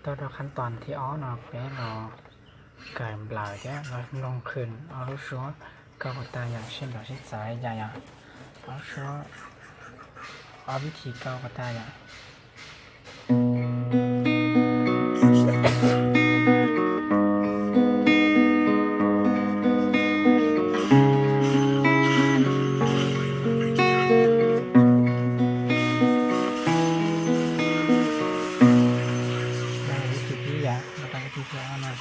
Tau rau qhab toom thib ob no peb los kawm nplawm thiab los mloog khwm ob lub suab kauj pas tas yom, sib nrov sib txawv li cas yom. Ob suab, ob vib thi kauj pas tas yom. Vib thi thib yom, los tau vib thi thib ob no.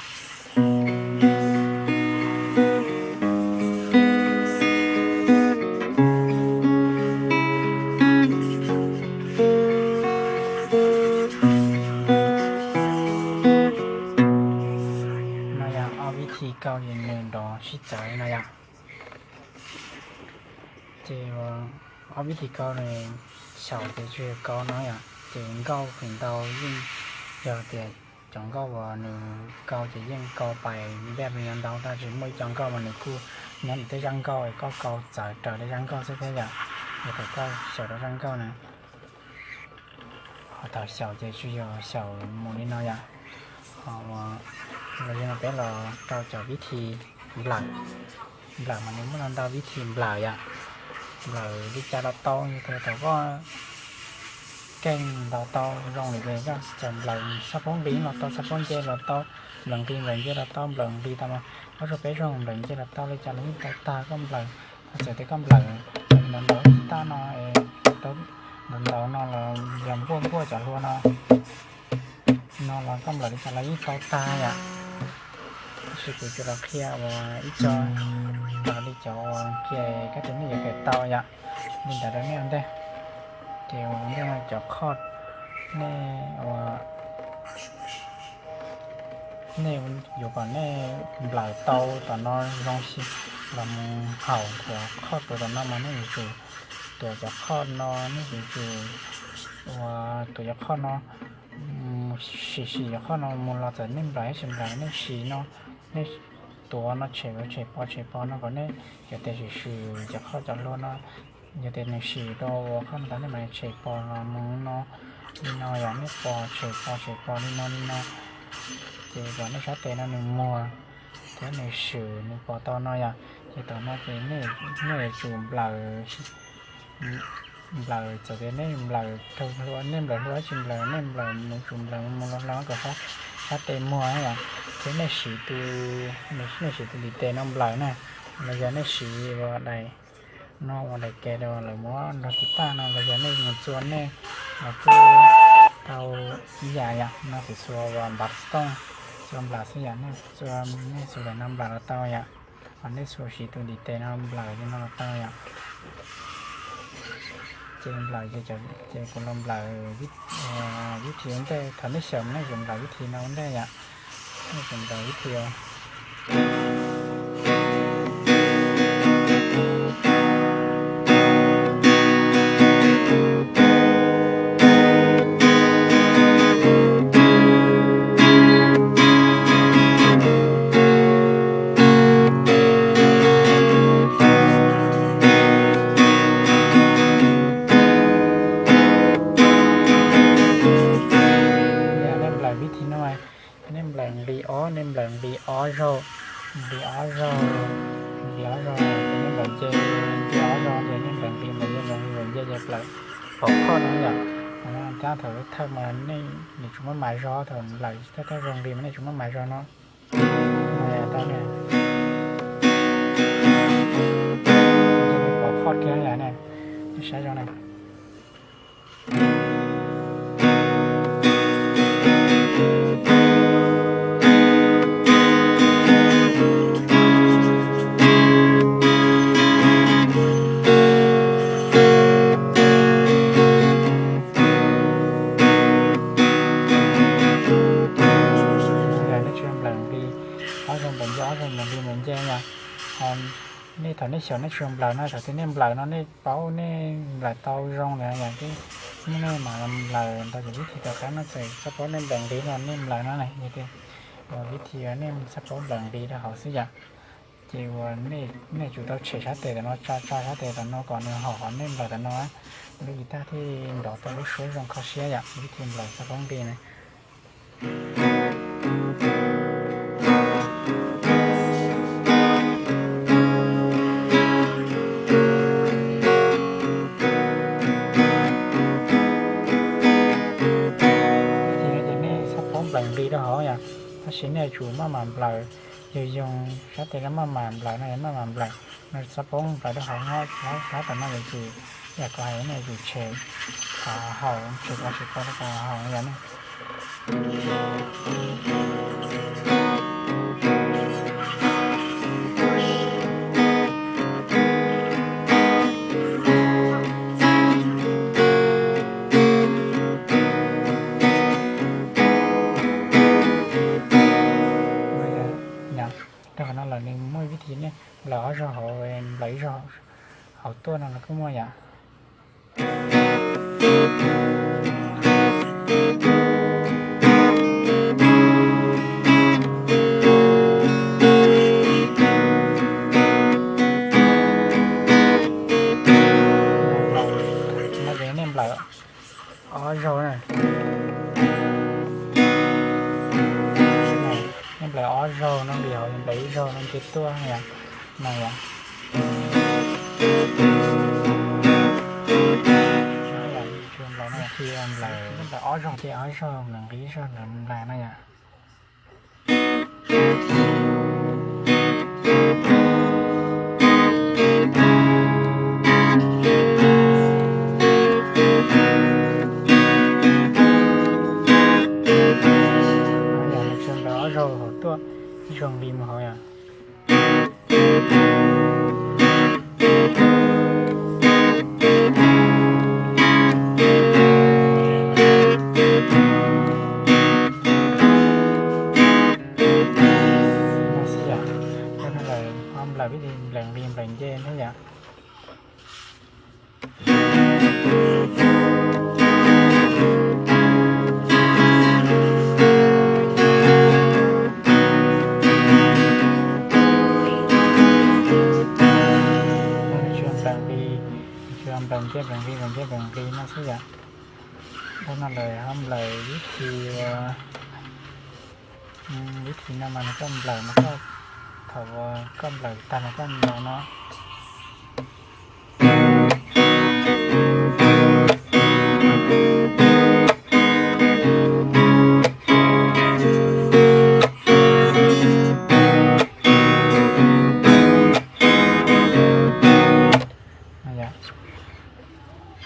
No yog ob vib thi kauj es nws nrov sib txawv no yom. Ces ob vib thi kauj nws xyaum ces tsuas yog kauj no yom, ces nkauj feem ntau yeej yog tias cov nkauj uas nws kauj ces yeej kauj pais npej me nyuam ntau, tab sis muaj ib co nkauj mas nws kuj nyob nws tej zaj nkauj es koj kauj txawv raws tej zaj nkauj xwb thiab yom. Yog tias koj xyaum rau zaj nkauj na, ho thaum xyaum ces tsuas yog xyaum mus li no yom. Ho los yog no peb los rau cov vib thi nplawm. Nplawm mas nws muaj ntau vib thi nplawm yom. Nplawm li cas los tau, yog tias thaum koj keej ntaus tau zoo li ces koj txawm nplawm xab phob nqi los tau, xab phob nce los tau, nplawm nqi nplawm nce los tau, nplawm nqi tau mas ob zaug peb zaug nplawm nce los tau, li cas los yeej tau tag. Koj nplawm, txawm tias koj nplawm ntaus ntaus kiv taj no es ntaus ntaus no los yog npuaj npuaj cov hlua no, no los koj nplawm li cas los yeej tau tag yom. Tab sis kuv tsuas los qhia uas ib co nplawm li cov uas kiag kab tus nej yuav kawm tau yom. Li ntawd rau nej ua ntej. Ces ua ntej no cov chord, nej ua, nej yuav kom nej nplawm tau tom no zoo si los mus haum cov chord tuav tom no mas nej yuav tsum tuav cov chord no, nej yuav tsum ua tuav cov chord no, sim sim cov chord no mus los txawm nej nplawm tab sis nplawm nej sim no, nej tuav no tshem tshem pos tshem pos no kom nej, yog tias sim sim cov chord cov hlua no, yog tias nws sim rau ua chord no tau nej mam tshem pos los mus no, li no yom, nej pos tshem pos tshem pos li no li no, ces kom nej sab tes no nws muag thiab nws swm nws pos tau no yom. Ces tom no ces nej yuav tsum nplawm, nplawm txawm tias nej nplawm raug hlua, nej nplawm hlua tsis nplawm, nej nplawm mus tsum nplawm mus los hlo kom sab tes muag yom. Thiab nej siv tus, nej siv tus ntiv tes no nplawm na, los yog nej siv ua daim, no ua daim ke rau lawv muab nrog kiv taj no, los yog nej mus txua nej los kuj tau ib yam yom. No kuv txua ua npav tooj, txua nplawm xwb yom, nej txua, nej txua daim no nplawm los tau yom. Ho nej txua siv tus ntiv tes no nplawm li no los tau yom. Ces nplawm ces kuv los nplawm vib thi ua ntej, thaum nej xyaum mas nej yuav nplawm vib thi no ua ntej yom. Nej yuav nplawm vib thi ua Nej nplawm vib thi no, nej nplawm nqi ob, nej nplawm nqi ob zaug, nqi ob zaug, nqi ob zaug, ces nej nplawm nce, nqi ob zaug ces nej nplawm nqi nplawm nce nplawm nqi nplawm nce ces nplawm pov khoj no yom. Tab thaum thawj mas nej nws tsis muaj mas zog, thaum nplawm thawj thawj zaug nqi mas nej tsis muaj mas zog no. Pov khoj kiag yom ne, nej saib zoo na. Nej tsis nplawm nqi, ob zaug nplawm nce, ob zaug nplawm nqi nplawm nce yom. Nej thaum nej xyaum nej tsis nplawm no, thaum twg nej nplawm no nej paub nej nplawm tau zoo lawm yom, nej mam nplawm ntau ces vib thi tom qab no txawm xab paub nej nplawm nqi no nej nplawm no na, yog tias vib thi nej xab paub nplawm nqi rau hauv xwb yom. Ces uas nej tsum tau tshem sab tes tom no, tso tso sab tes tom no kom nws haum qhov nej nplawm tom no, lub kiv taj thiaj nrov tau lub suab zoo kho siab yom, vib thi nplawm xab paub nqi na. nplaws nqi rau hauv yom. Tab sis nej yuav tsum maj mam nplaws, yog yoog sab tes no maj mam nplaws no yom, maj mam nplaws no, txhob poob nplaws rau hauv no, txhob tau no yuav tsum, yam kuv hais nej yuav tsum tshem haum, tshem kom tsis poob rau hauv yom ne. Rau qhov no lawm nws muaj vib thi ne, nplaws ob zaug hauv, nplaws ib zaug hauv tuaj no los kuj muaj yom. No ces nej nplaws ob zaug na. Nej nplaws ob zaug no, nqis hauv nplaws ib zaug no ces tuaj yom. No yom. Nplaws ob zaug ces ob zaug nplaws nqi ib zaug nplaws no yom. Yog nws tsis nplaws ob zaug hauv tuaj, ib zaug nqis mus hauv yom. Xib yam, lawm ho nplaws vib thi nplaws nqi nplaws nce thiab yom. Nws tsis nplaws nqi, nws tsis nplaws nce nplaws nqi nplaws nce nplaws nqi no xwb yom. Dhau no lawm ho nplaws vib thi, vib thi no mas nws koj nplaws mas koj, thaum koj nplaws tag mas koj nplaws no.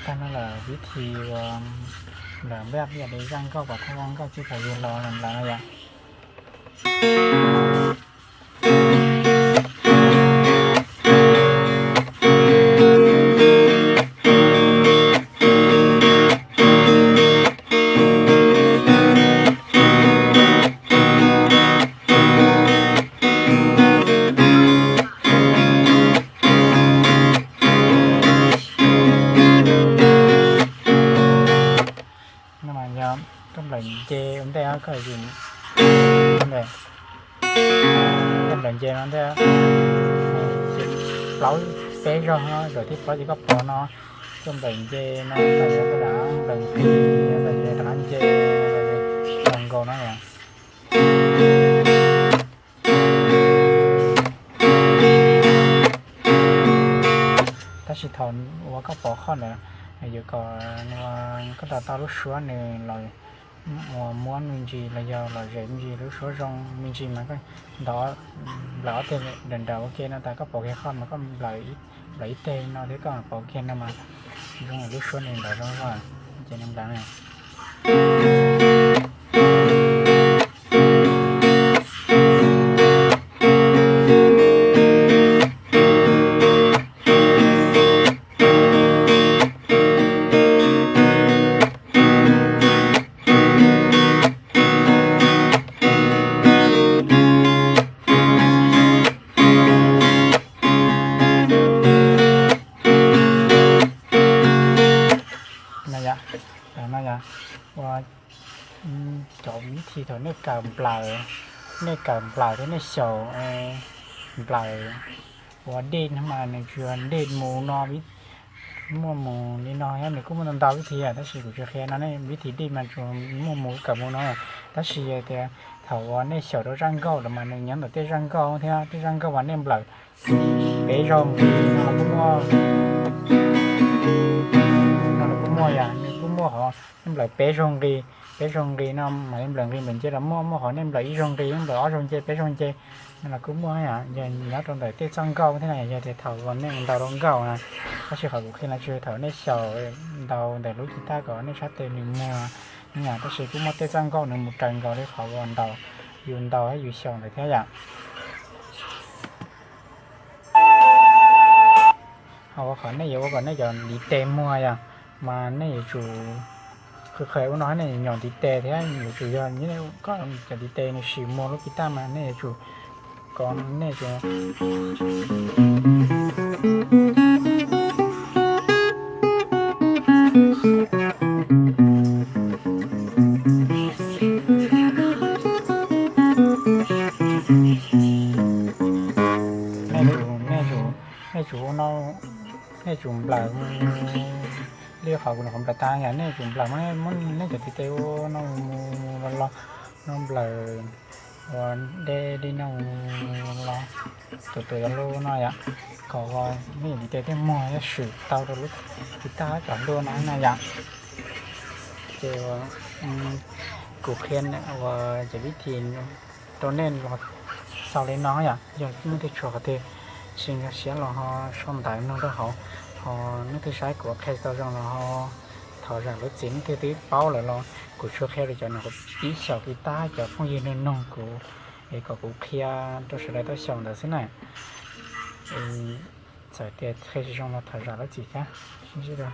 Tag no lawm vib thi uas lawm npaj yam li zaj nkauj, pom thaj zaj nkauj txij thaum yug los lawm no yom. No mas yog koj nplaws nce ua ntej koj yus, koj nplaws nce no ntej, plaub peb zaug no, zaum thib plaub ces koj pos no, koj nplaws nce no, nplaws nqi, nplaws nce, nplaws nkaus no yom. Tab sis thaum uas koj pov qhov ntawd, yuav kom koj to tau lub suab nws los uas muab me ntsis los yog lom zem me ntsis, lub suab zoo me ntsis mas koj ntov nplaws ob teg nrawm nrawm ua ke no tas koj pov kiag qhov mas koj nplaws ib teg no thiab koj pov kiag no mas zoo lub suab nws nrov zoo zog ces nws nplaws na. No yom, no yom, ua cov vib thi thaum nej kawm nplaws, nej kawm nplaws thiab nej xyaum nplaws ua dej no mas nws tsuas dej mus no, muaj mus li no thiab nws kuj muaj ntau ntau vib thi tab sis kuv tsis qhia no, nej vib thi dej mas tsuas muaj mus kawm mus no. Tab sis tias thaum uas nej xyaum rau zaj nkauj los mas nws nyob ntawm tej zaj nkauj thiab tej zaj nkauj mas nej nplaws peb zaug nqis no los kuj muaj, no los kuj muaj yom, nws kuj muaj hov, nej nplaws peb zaug nqis peb zaug nqi no mam li nplawm nqi nplawm nce los muaj, muaj qhov nej nplawm ib zaug nqi, nplawm ob zaug nce, peb zaug nce no los kuj muaj yom. Yog nyob rau ntawm tej txoj nkauj thiab na, yog tias thaum uas nej ntaus rau nkauj na, tab sis qhov kuv qhia no tsis yog thaum nej xyaum ntaus ntawm lub kis tag kom nej sab tes nws muag no yom, tab sis kuj muaj tej txoj nkauj nws mus raws nkaus li qhov uas ntaus, yus ntaus thiab yus xyaum ntawd thiab yom. Ho ua qhov nej yuav ua kom nej cov ntiv tes muag yom, mas nej yuav tsum qhwv qhwv ua no, nej nyom ntiv tes thiab yuav tsum yog kom cov ntiv tes nws sim muag lub kis tag mas nej yuav tsum, kom nej tsum nej tsum, nej tsum ua no, nej tsum nplawm li qhov kuv nws qhov nplawm tag yom, nej tsum nplawm, muab nej cov ntiv tes ua no mus los los, no nplawm ua deb li no los, tus tus yog lub no yom, kom nej cov ntiv tes thiaj muag thiab swm tau rau lub kis tag cov lub no na yom. Ces kuv qhia uas cov vib thim rau nej los xaus li no yom. Yog leej twg tshuav qhov twg tsis nkag siab los ho sau ntawv nug rau hauv, ho leej twg saib kuv qhia tau zoo los ho thov zam lub txim, leej twg twb paub lawm los kuv tsuas qhia rau cov nws pib xyaum kis tag, cov phooj ywg nug nug kuv es kom kuv qhia rau sawv daws tau xyaum ntawd xwb na. Txawm tias qhia tsis zoo los thov zam lub txim thiab, sib ntsib dua.